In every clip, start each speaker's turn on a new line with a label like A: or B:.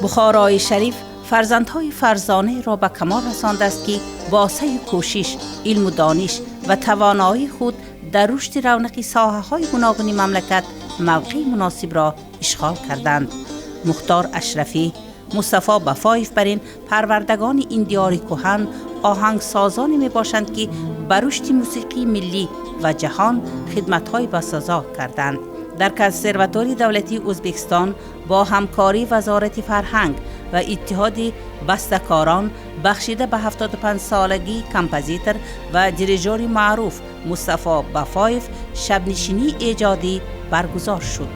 A: Бухорои шариф фарзандҳои фарзонаеро ба камол расондааст, ки бо саъю кӯшиш, илму дониш ва тавоноии худ дар рушди равнақи соҳаҳои гуногуни мамлакат мавқеи муносибро ишғол карданд. Мухтор Ашрафӣ, Мустафо Бафоев бар ин парвардагони ин диёри кӯҳан оҳангсозоне мебошанд, ки ба рушди мусиқии миллӣ ва ҷаҳон хидматҳои басазо карданд. Дар Консерваторияи давлатии Ӯзбекистон бо ҳамкории Вазорати фарҳанг ва Иттиҳоди бастакорон бахшида ба 75-солагии композитор ва дирижёри маъруф Мустафо Бафоев шабнишинии эҷодӣ баргузор шуд.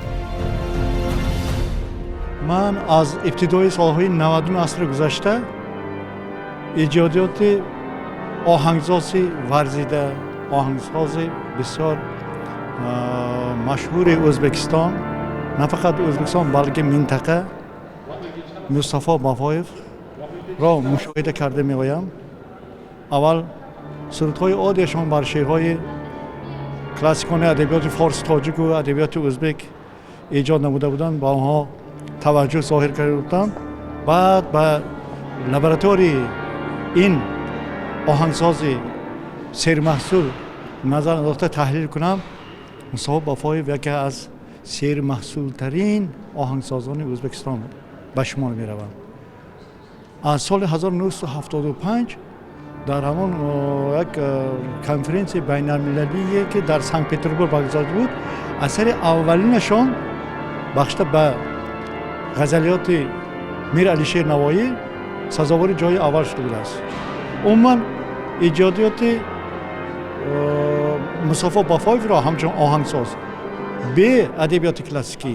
B: Ман аз ибтидои солҳои 90-уми асри гузашта эҷодиёти оҳангсози варзида, оҳангсози бисёр машҳури Ӯзбекистон, на фақат Ӯзбекистон, балки минтақа, Мустафо Бафоевро мушоҳида карда меоям. Аввал сурудҳои оддиашон бар шеърҳои классикони адабиёти форси, тоҷику адабиёти ӯзбек эҷод намуда буданд, ба онҳо таваҷҷӯҳ зоҳир карда будам. Баъд ба лабораторияи ин оҳангсози сермаҳсул назар андохта таҳлил кунам, Мустафо Бафоев яке аз сермаҳсултарин оҳангсозони Ӯзбекистон ба шумор мераванд. Аз соли 1975 дар ҳамон як конференсияи байналмилалие, ки дар Санкт Петербург баргузор буд, асари аввалинашон бахшида ба ғазалиёти Мир Алишер Навоӣ сазовори ҷои аввал шуда будааст. Умуман, эҷодиёти Мустафо Бафоевро ҳамчун оҳангсоз бе адабиёти классикӣ,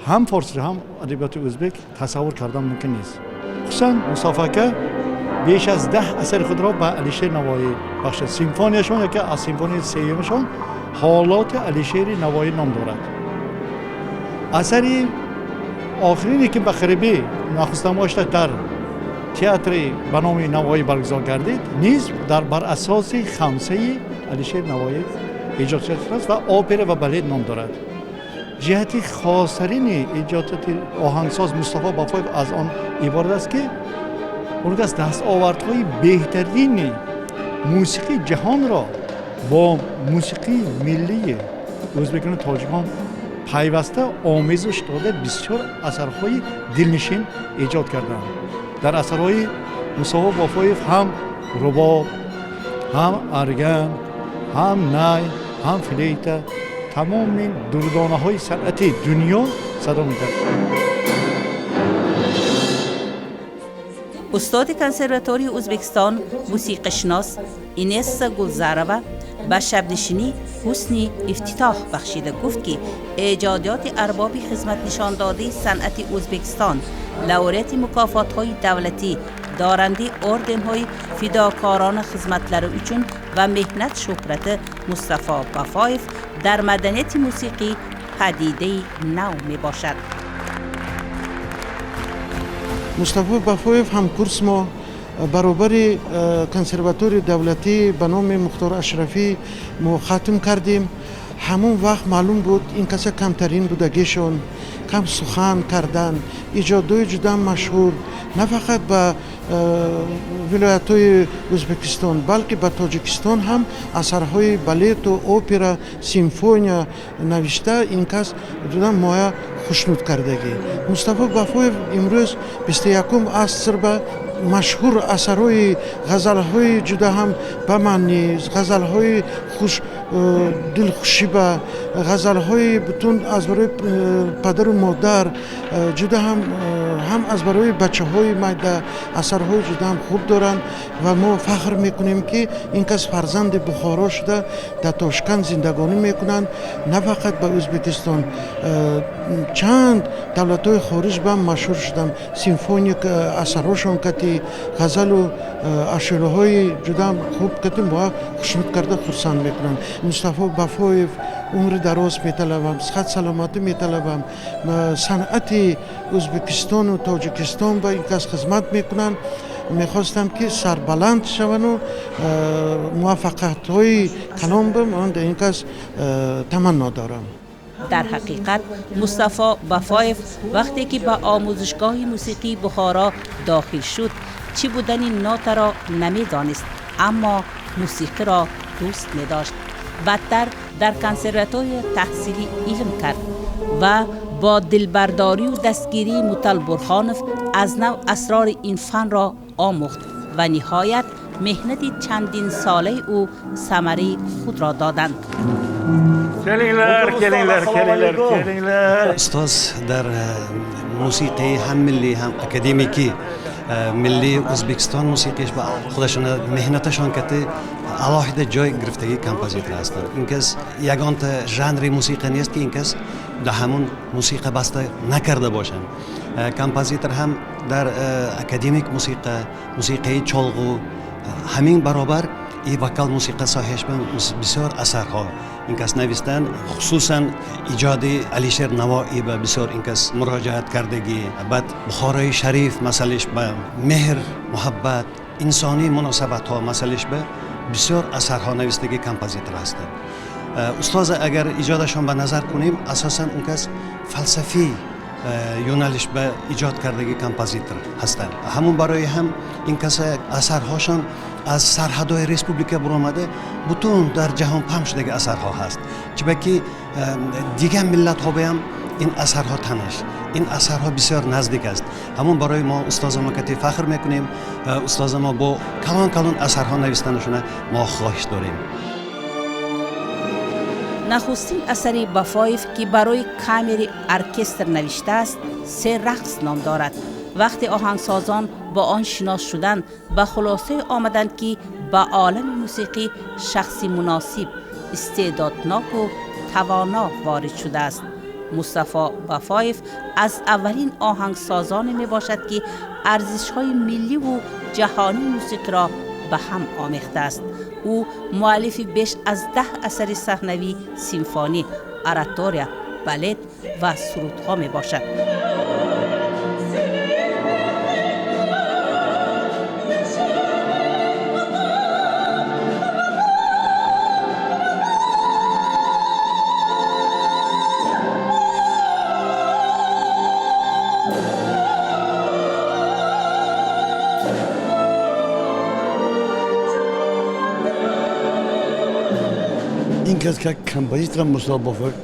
B: ҳам форсӣ, ҳам адабиёти ӯзбек, тасаввур кардан мумкин нест. Хусусан Мустафо ака беш аз 10 асари худро ба Алишер Навоӣ бахшид. Симфонияшон, яке аз симфонияи сеюмашон, «Ҳолоти Алишери Навоӣ» ном дорад. Асари охирине, ки ба қарибӣ нахустнамоишаш дар театри ба номи Навоӣ баргузор гардид, низ дар бар асоси хамсаи Алишер Навоӣ эҷод шудааст ва «Опера ва балет» ном дорад. Ҷиҳати хостарини эҷодиёти оҳангсоз Мустафо Бафоев аз он иборат аст, ки он кас дастовардҳои беҳтарини мусиқии ҷаҳонро бо мусиқии миллии ӯзбекону тоҷикон пайваста омезиш дода, бисёр асарҳои дилнишин эҷод карданд. Дар асарҳои Мустафо Бафоев ҳам рубоб, ҳам арган, ҳам най, ҳам флейта, тамоми дурдонаҳои санъати дунё садо медиҳад.
A: Устоди Консерваторияи Ӯзбекистон, мусиқишинос Инесса Гулзарова ба шабнишинӣ ҳусни ифтитоҳ бахшида гуфт, ки эҷодиёти арбоби хизматнишондодаи санъати Ӯзбекистон, лауреати мукофотҳои давлатӣ, дорандаи орденҳои фидокорона хизматлари учун ва меҳнат шӯҳрати Мустафо Бафоев дар маданияти мусиқӣ падидаи нав мебошад.
C: Мустафо Бафоев ҳамкурс мо баробари Консерваторияи давлатӣ ба номи Мухтор Ашрафӣ мо хатм кардем. Ҳамон вақт маълум буд, ин каса камтарин будагишон, кам сухан кардан, эҷодҳои ҷуда машҳур на фақат ба вилоятҳои Ӯзбекистон, балки ба Тоҷикистон ҳам асарҳои балету опера, симфония навишта, ин кас ҷуда моя хушнуд кардагӣ. Мустафо Бафоев имрӯз 21-ум аср ба машҳур асарҳои ғазалҳои ҷуда ҳам ба маънӣ, ғазалҳои хуш дилхушӣ, ба ғазалҳои бутун аз барои падару модар, ҷуда ҳам аз барои бачаҳои майда асарҳои ҷуда ҳам хуб доранд ва мо фахр мекунем, ки ин кас фарзанди Бухоро шуда, дар Тошканд зиндагонӣ мекунанд. На фақат ба Ӯзбекистон, чанд давлатҳои хориҷ ба машҳур шуданд. Симфоник асарҳошон кати ғазалу ашъорҳои ҷуда хуб кати мо хушнуд карда, хурсанд мекунанд. Мустафо Бафоев умри дароз металабам, сиҳат саломатӣ металабам. Санъати Ӯзбекистону Тоҷикистон ба ин кас хизмат мекунанд. Мехостам, ки сарбаланд шавану муваффақиятҳои калон ба ман дар ин кас таманно дорам.
A: Дар ҳақиқат Мустафо Бафоев вақте ки ба омӯзишгоҳи мусиқии Бухоро дохил шуд, чӣ будани нотаро намедонист, аммо мусиқиро дӯст медошт. Баъдтар дар консерватория таҳсили илм кард ва бо дилбардорию дастгирии Мутал Бурхонов аз нав асрори ин фанро омӯхт ва ниҳоят меҳнати чандинсолаи ӯ самараи худро доданд.
D: Келингlar, kelinglar, kelinglar, kelinglar.
E: Ustoz дар мусиқии ҳам миллӣ, ҳам академикӣ, миллии Ӯзбекистон мусиқиш ба худашона меҳнаташон кати алоҳида ҷой гирифтагӣ композитор ҳастанд. Ин кас ягонта жанри мусиқа нест, ки ин кас дар ҳамун мусиқа баста накарда бошанд. Композитор ҳам дар академик мусиқа, мусиқаи чолғу, ҳамин баробар и вокал мусиқа соҳааш бисёр асарҳо ин кас навистанд. Хусусан иҷоди Алишер Навоӣ ба бисёр ин кас муроҷиат кардагӣ. Баъд Бухорои Шариф масъалаш ба меҳр, муҳаббат, инсонӣ муносабатҳо масъалаш ба бисёр асарҳо навистагӣ композитор ҳастанд. Устоз агар иҷодашон ба назар кунем, асосан он кас фалсафӣ юналиш ба иҷод кардагӣ композитор ҳастанд. Ҳамун барои ҳам ин кас асарҳошон аз сарҳадҳои республика буромада бутун дар ҷаҳон паҳн шудаги асарҳо ҳаст. Чунки дигар миллатҳо ҳам ин асарҳо танаш, ин асарҳо бисёр наздик аст. Ҳамун барои мо устоза мо кати фахр мекунем. Устоза мо бо калон калон асарҳо навистанашона мо хоҳиш дорем.
A: Нахустин асари Бафоев, ки барои камери оркестр навиштааст, «Се рақс» ном дорад. Вақте оҳангсозон бо он шинос шуданд, ба хулосае омаданд, ки ба олами мусиқӣ шахси муносиб, истеъдодноку тавоно ворид шудааст. Мустафо Бафоев аз аввалин оҳангсозоне мебошад, ки арзишҳои милливу ҷаҳонии мусиқиро ба ҳам омехтааст. Ӯ муаллифи беш аз 10 асари саҳнавӣ, симфонӣ, оратория, балет ва сурудҳо мебошад.
F: Ин кас ки композитор Мустафо Бофоев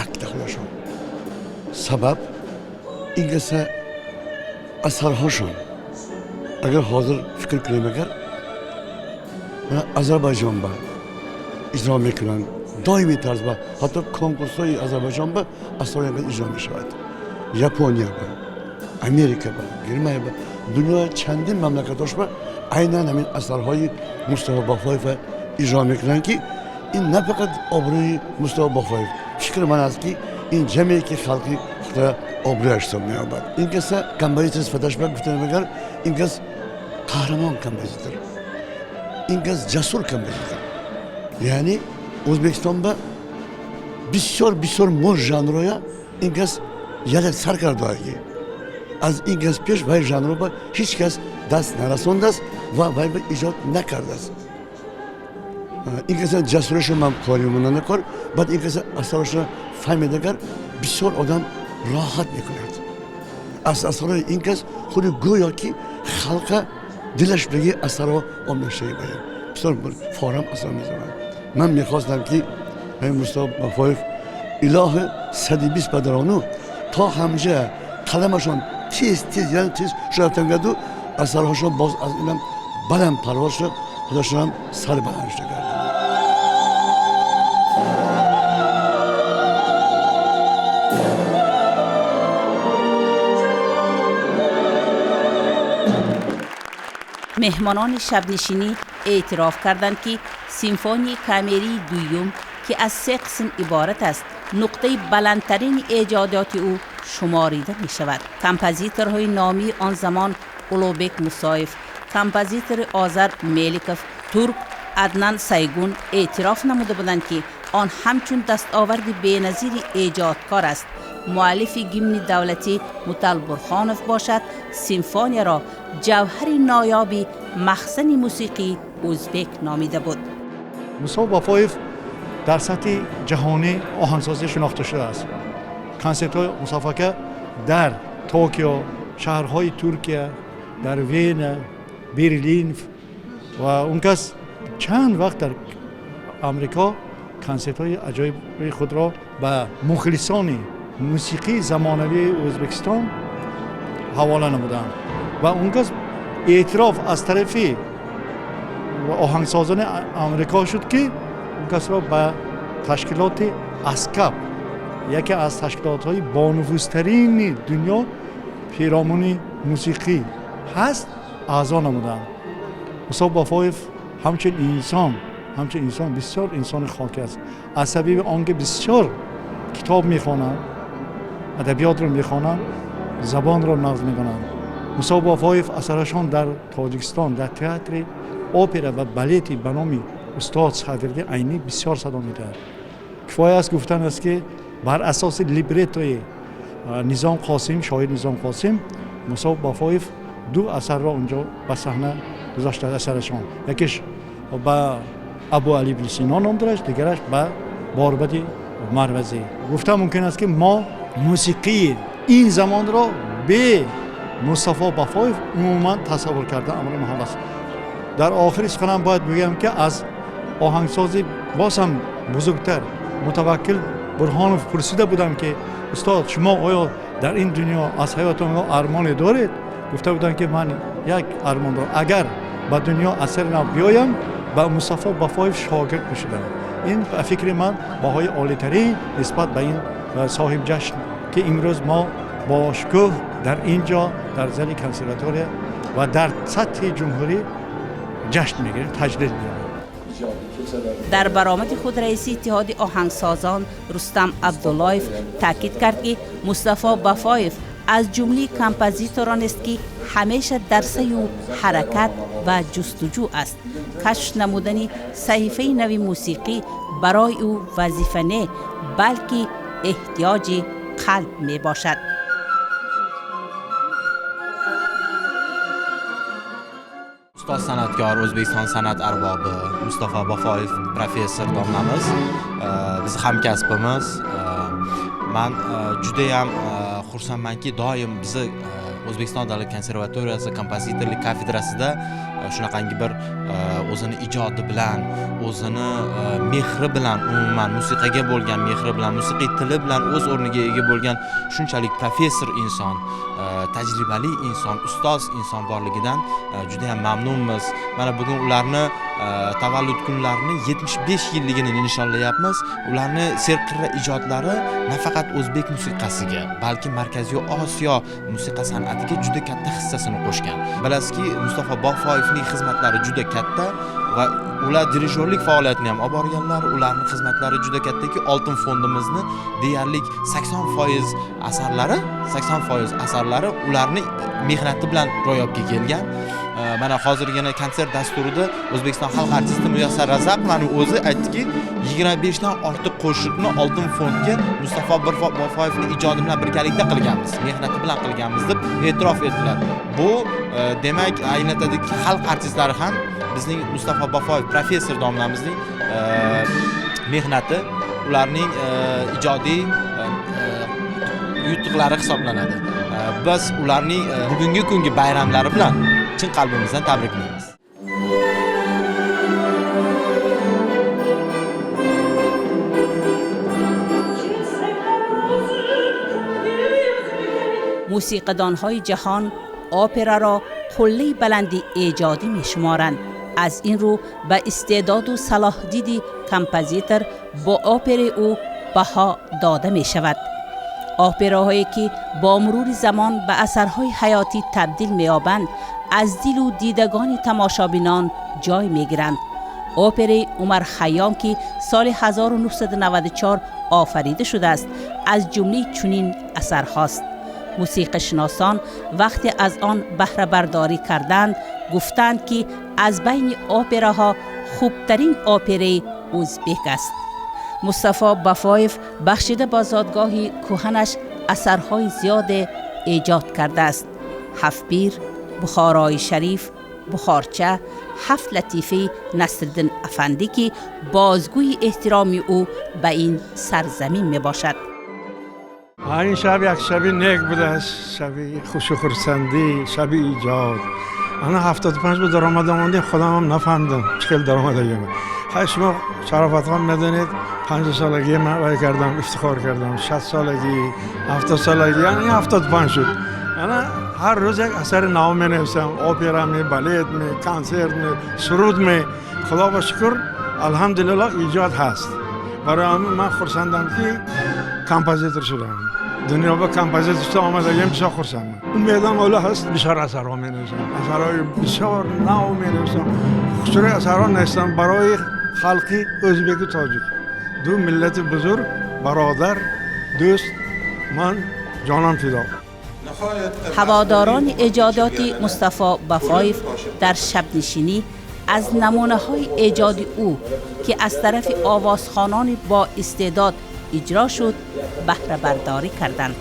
F: як дахлашон сабаб ин каса асарҳошон агар ҳозир фикр кунем, агар Озарбойҷон ба иҷро мекунанд доимӣ тарз ба ҳатто конкурсҳои Озарбойҷон ба асарҳои иҷро мешавад, Япония ба, Америка ба, Германия ба, дунёи чандин мамлакатош ба айнан ҳамин асарҳои Мустафо Бофоев иҷро мекунанд, ки ин на фақат обрӯи Мустафо Бофоев, фикри ман аст, ки ин ҷамъе ки халқи худро обрӯяш ҳисоб меёбад. Ин каса композитор сифаташ ба гуфтан агар, ин кас қаҳрамон композитор, ин кас ҷасур композитор, яъне Ӯзбекистон ба бисёр бисёр мор жанроя ин кас яла сар кардааги. Аз ин кас пеш вай жанро ба ҳеҷ кас даст нарасондааст ва вай ба иҷод накардааст. Ин каса ҷасурашо ман кори монанда кор. Баъд ин каса асарашро фаҳмидагар бисёр одам роҳат мекунад аз асарҳои ин кас. Худи гӯё ки халқа дилаш биги асарҳо омехшаи баян бисёр форам асар мезанад. Ман мехостам, ки Мустафо Бафоев илоҳи 120 падарону то ҳамҷа қаламашон тез тез, яъне тез шурафтан гарду, асарҳошон боз аз инам баланд парвоз шуд, худошонам сар баланд шуда гардад.
A: Меҳмонони шабнишинӣ эътироф карданд, ки симфонияи камерии дуюм, ки аз се қисм иборат аст, нуқтаи баландтарини эҷодиёти ӯ шуморида мешавад. Композиторҳои номии он замон Улуғбек Мусоев, композитори озар Меликов, турк Аднан Сайгун эътироф намуда буданд, ки он ҳамчун дастоварди беназири эҷодкор аст. Муаллифи гимни давлатӣ Мутал Бурхонов бошад, симфонияро ҷавҳари ноёби махзани мусиқии ӯзбек номида буд.
B: Мустафо Бафоев Дар сатҳи ҷаҳонӣ оҳангсозӣ шинохта шудааст. Консертҳои Мустафо ака дар Токио, шаҳрҳои Туркия, дар Вена, Берлин ва он кас чанд вақт дар Амрико консертҳои аҷоиби худро ба мухлисони мусиқии замонавии Ӯзбекистон ҳавола намуданд ва он кас эътироф аз тарафи оҳангсозони Амрико шуд, ки он касро ба ташкилоти ASCAP, яке аз ташкилотҳои бонуфузтарини дунё пиромуни мусиқӣ ҳаст, аъзо намуданд. Мустафо Бафоев ҳамчун инсон бисёр инсони хокӣ аст, аз сабаби он ки бисёр китоб мехонанд, адабиётро мехонанд, забонро нағз мекунанд. Мустафо Бафоев асарашон дар Тоҷикистон дар театри опера ва балети ба номи устод Садриддин Айнӣ бисёр садо медиҳад. Кифоя аст гуфтан аст, ки бар асоси либреттои Низом Қосим, шоир Низом Қосим, Мустафо Бафоев ду асарро унҷо ба саҳна гузоштааст. Асарашон якеш ба Абу Али ибни Сино ном дорад, дигараш ба Борбади Марвазӣ. Гуфтан мумкин аст, ки мо мусиқии ин замонро бе Мустафо Бафоев умуман тасаввур кардан амри муҳол аст. Дар охири суханам бояд бигӯям, ки аз оҳангсози боз ҳам бузургтар Мутаваккил Бурҳонов пурсида будам, ки устод, шумо оё дар ин дунё аз ҳаётон армоне доред? Гуфта будам, ки ман як армон дорам: агар ба дунё асари нав биёям, ба Мустафо Бафоев шогирд мешудам. Ин ба фикри ман баҳои олитарин нисбат ба ин соҳиби ҷашн, ки имрӯз мо бо шукӯҳ дар ин ҷо дар зали консерватория ва дар сатҳи ҷумҳурӣ ҷашн мегирем, таҷлил мекунем.
A: Дар баромади худ раиси Иттиҳоди оҳангсозон Рустам Абдуллоев таъкид кард, ки Мустафо Бафоев аз ҷумлаи композитороneст, ки ҳамеша дар саъю ҳаракат ва ҷустуҷӯ аст. Кашф намудани саҳифаи нави мусиқӣ барои ӯ вазифа не, балки эҳтиёҷи қалб мебошад.
G: Ustoz san'atkor, O'zbekiston san'at arbobi Mustafa Bafoyev professor domlamiz bizni hamkasbimiz. Man judayam xursandmanki, doim bizni O'zbekiston davlat konservatoriyasi kompozitorlik kafedrasida shunaqangi bir o'zini ijodi bilan, o'zini mehri bilan, umuman musiqaga bo'lgan mehri bilan, musiqiy tili bilan o'z o'rniga ega bo'lgan shunchalik professor inson, tajribali inson, ustoz inson borligidan judayam mamnunmiz. Mana bugun ularni tavallud kunlarini, 75 yilligini nishonlayapmiz. Ularni serqirra ijodlari nafaqat o'zbek musiqasiga, balki Markaziy Osiyo musiqa san'atiga juda katta hissasini qo'shgan. Bilasizki, Mustafa Bofoyevning xizmatlari juda katta va ular dirijyorlik faoliyatini ham olib borganlar. Ularni xizmatlari juda kattaki, oltin fondimizni deyarli 80% asarlari, 80% asarlari ularni mehnati bilan ro'yobga kelgan. Mana hozirgina konsert dasturida O'zbekiston xalq artisti Muyassar Razzakovani o'zi aytdiki, 25dan ortiq qo'shiqni oltin fondga Mustafa Bofoyevni ijodi bilan birgalikda qilganmiz, mehnati bilan qilganmiz deb e'tirof etdilar. Bu demak anglatadiki, xalq artistlari ham bizning Mustafa Bofoyev professor domlamizning mehnati, ularning ijodiy yutuqlari hisoblanadi. Biz ularning bugungi kungi bayramlari bilan chin qalbimizdan tabriklaymiz.
A: Мусиқидонҳои ҷаҳон операро қуллаи баланди эҷодӣ мешуморанд. Аз ин рӯ ба истеъдоду салоҳдиди композитор бо операи ӯ баҳо дода мешавад. Операҳое, ки бо мурури замон ба асарҳои ҳаётӣ табдил меёбанд, аз дилу дидагони тамошобинон ҷой мегиранд. Операи Умар Хайём, ки соли 1994 офарида шудааст, аз ҷумлаи чунин асарҳост. Мусиқишиносон вақте аз он баҳрабардорӣ карданд, гуфтанд, ки аз байни операҳо хубтарин операи ӯзбек аст. Мустафо Бафоев бахшида ба зодгоҳи кӯҳанаш асарҳои зиёде эҷод кардааст: Ҳафтпир, Бухорои Шариф, بخارچه، 7 لطیفه نصرالدین افندی که بازگوی احترام او به این سرزمین می باشد.
D: این شب یک شب نیک بوده است، شب خوش و خرسندی، شب ایجاد. انا 75 بود درآمدم آمدیم، خودم هم نفهمیدم چه خیلی درآمدگی من. خیلی شما شرافت خان میدونید 50 سالگی من وای کردم، افتخار کردم. 60 سالگی، 70 سالگی، یعنی 75 شد. انا هر روز یک اثر نو می نویسم، اپرا می، بالет می، کنسرت می، سرود می. خدا با شکر الحمدلله ایجاد هست. برای همین من خرسندم که کامپوزیتور شدم. دنیا با کامپوزیتور آمدگیم بسیار خرسندم. امیدم حالا هست بسیار اثرها می نویسم، اثرهای بسیار نو می نویسم. خصوصی اثرها نویسم برای خلقی ازبک و تاجیک، دو ملت بزرگ، برادر، دوست، من جانم فدا.
A: هواداران ایجادات مصطفی بافایف در شب نشینی از نمونه های ایجاد او که از طرف آوازخوانان با استعداد اجرا شد بهره برداری کردند.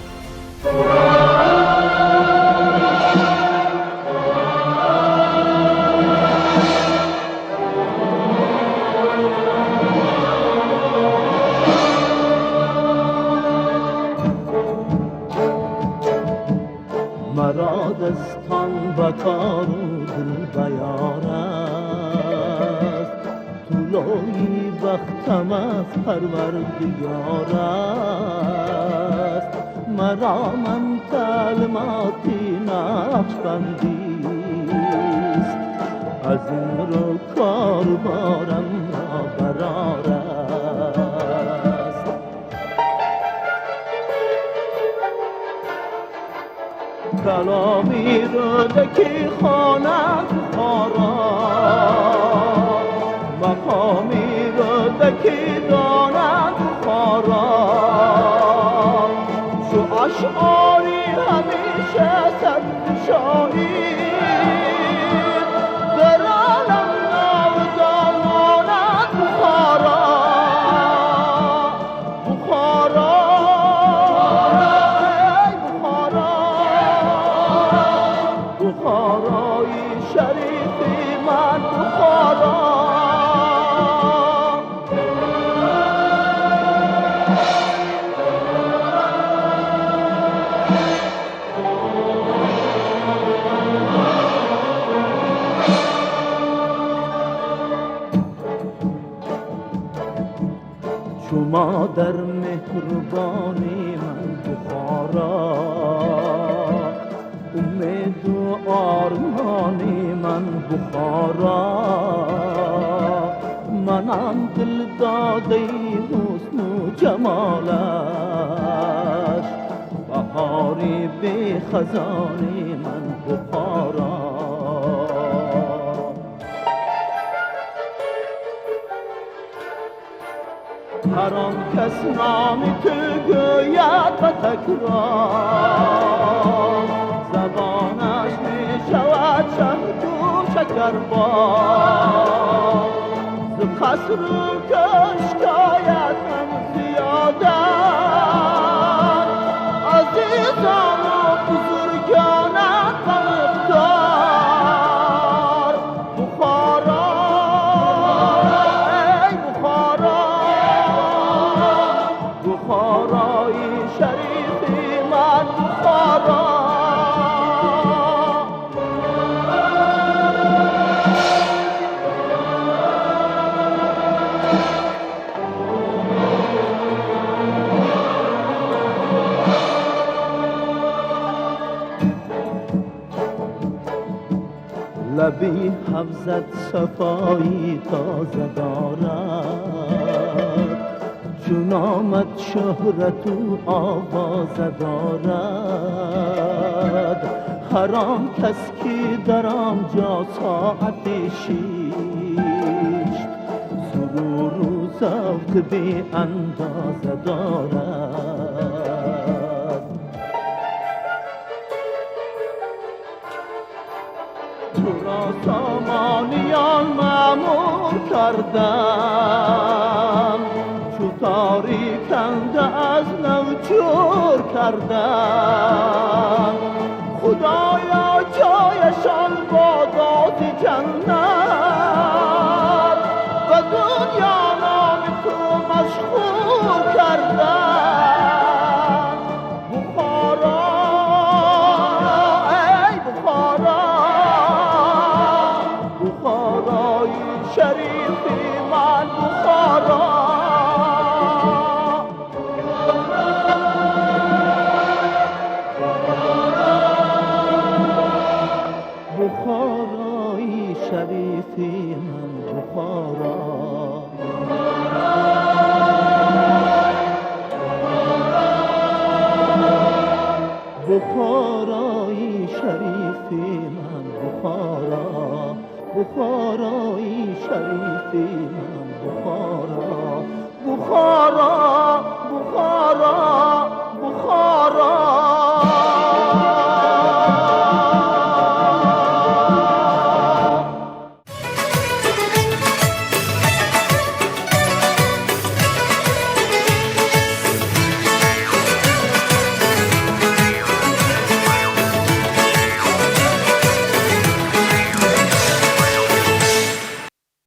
H: مرا دستان به کار و دل به یار است، طلوعی بختم از پروردگار است. مرا من کلماتی نقشبندی است، از این رو کار بارم را برار است. کلامی رودکی خواند بخارا، مقامی رودکی داند بخارا. چو اشعاری همیشه سبز شاهید، در عالم ناودان ماند بخارا. بخارا ای بخارا، بخارای شریفی من بخارا. چو مادر مهربانی من بخارا، امید و آرمانی من بخارا. منم دل داده حسن و جمالش، بهاری بی خزانی من بخارا. هر آن کس نام تو گوید به تکرار، زبانش می شود شهد و شکربار. ز قصر و کشک آید هم زیادت، عزیزان و بزرگانت به مقدار. بخارا ای بخارا، بخارای شریفی من بخارا. لبی حفظت صفایی تازه دارد، چون آمد شهرت و آوازه دارد. هر آن کس که در آنجا ساعتی شیشت، سرور و ذوق بی اندازه دارد. تو را سامانیان مأمور کردم، چو تاریکنده از نو جور کردم. خدایا جایشان بادات جنت، جنت و دنیا نام تو مشهور کردن. بخارا ای بخارا، بخارای شریفی من بخارا. بخارای شریفی من بخارا، بخارای شریفی من بخارا، بخارای شریفی من بخارا، بخارا، بخارا، بخارا.